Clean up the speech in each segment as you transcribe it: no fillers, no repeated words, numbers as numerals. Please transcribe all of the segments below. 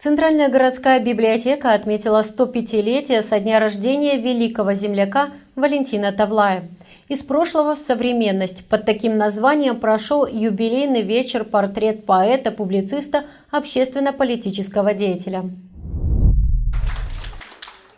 Центральная городская библиотека отметила 105-летие со дня рождения великого земляка Валентина Тавлая. Из прошлого в современность. Под таким названием прошел юбилейный вечер портрет поэта, публициста, общественно-политического деятеля.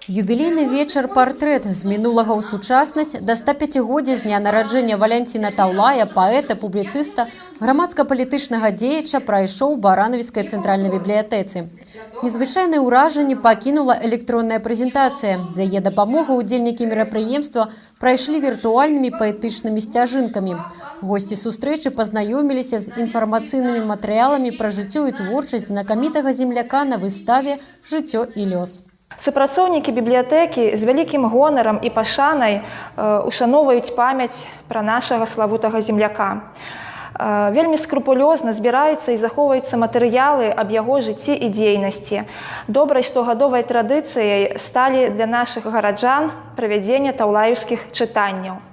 Юбілейны вечар «Партрэт з мінулага ў сучаснасць» да 105-годдзя з дня нараджэння Валянціна Таўлая, паэта, публіцыста, грамадска-палітычнага дзеяча, прайшоў у Баранавіцкай цэнтральнай бібліятэцы. Незвычайнае ўражанне пакінула электронная прэзентацыя. З яе дапамогай удзельнікі мерапрыемства прайшлі віртуальнымі паэтычнымі сцяжынкамі. Госці сустрэчы пазнаёміліся з інфармацыйнымі матэрыяламі пра жыццё і творчасць знакамітага земляка на выставе «Жыццё і лёс». Супрацоўнікі бібліятэкі з вялікім гонарам і пашанай ушаноўваюць памяць пра нашага славутага земляка. Вельмі скрупулёзна збіраюцца і захоўваюцца матэрыялы аб яго жыцці і дзейнасці. Добрай штогадовай традыцыяй сталі для нашых гараджан правядзення таўлаеўскіх чытанняў.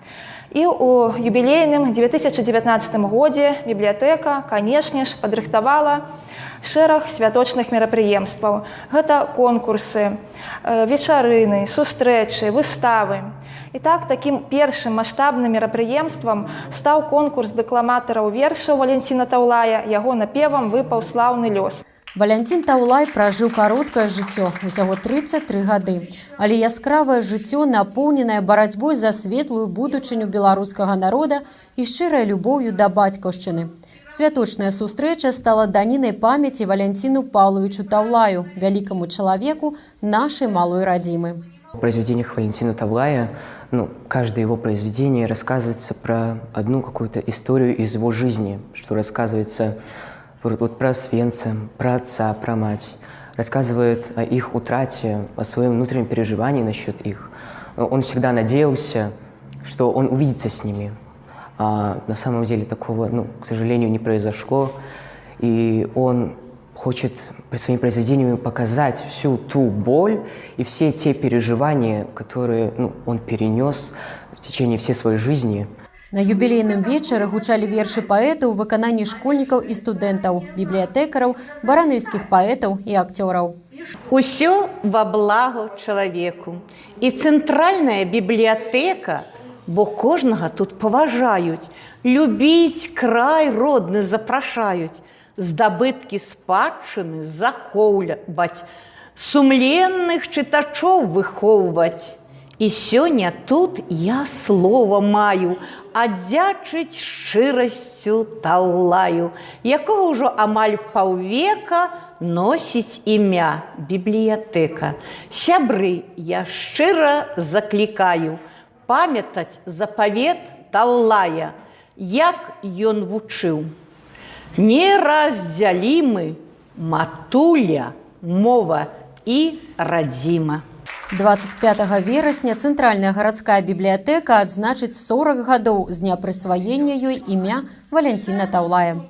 І ў юбілейным 2019 годзе бібліятэка, канешне ж, падрыхтавала шэраг святочных мерапрыемстваў. Гэта конкурсы, вечарыны, сустрэчы, выставы. І так, такім першым маштабным мерапрыемствам стаў конкурс дэкламатараў вершаў Валянціна Таўлая, яго напевам выпаў слаўны лёс. Валянцін Таўлай пражыў кароткае жыццё, усяго 33 гады. Але яскравае жыццё, напоўненае барацьбой за светлую будучыню беларускага народа і шчырай любоўю да бацькаўшчыны. Святочная сустрэча стала данінай памяці Валянціну Паўлавічу Таўлаю, вялікаму чалавеку нашай малой радзімы. В произведениях Валентина Тавлая, ну, каждое его произведение рассказывается про одну какую-то историю из его жизни, что рассказывается вот про Освенцим, про отца, про мать, рассказывает о их утрате, о своем внутреннем переживании насчет их. Он всегда надеялся, что он увидится с ними. А на самом деле такого, ну, к сожалению, не произошло. И он хочет своими произведениями показать всю ту боль и все те переживания, которые, ну, он перенес в течение всей своей жизни. На юбілейным вечары гучалі вершы паэта ў выкананні школьнікаў і студэнтаў, бібліятэкараў, баранавіцкіх паэтаў і акцёраў. Усё во благо чалавеку. І цэнтральная бібліятэка, бо кожнага тут паважаюць, любіць край родны запрашаюць, здабыткі спадчыны захоўліваць, сумленных чытачоў выхоўваць. І сёння тут я слова маю аддзячыць шчырасцю Таўлаю, якога ўжо амаль паўвека носіць імя бібліятэка. Сябры, я шчыра заклікаю памятаць запавет Таўлая, як ён вучыў. Нераздзялімы матуля, мова і радзіма. 25 верасня Цэнтральная гарадская бібліятэка адзначыць 40 гадоў з дня прысваення ёй імя Валянціна Таўлая.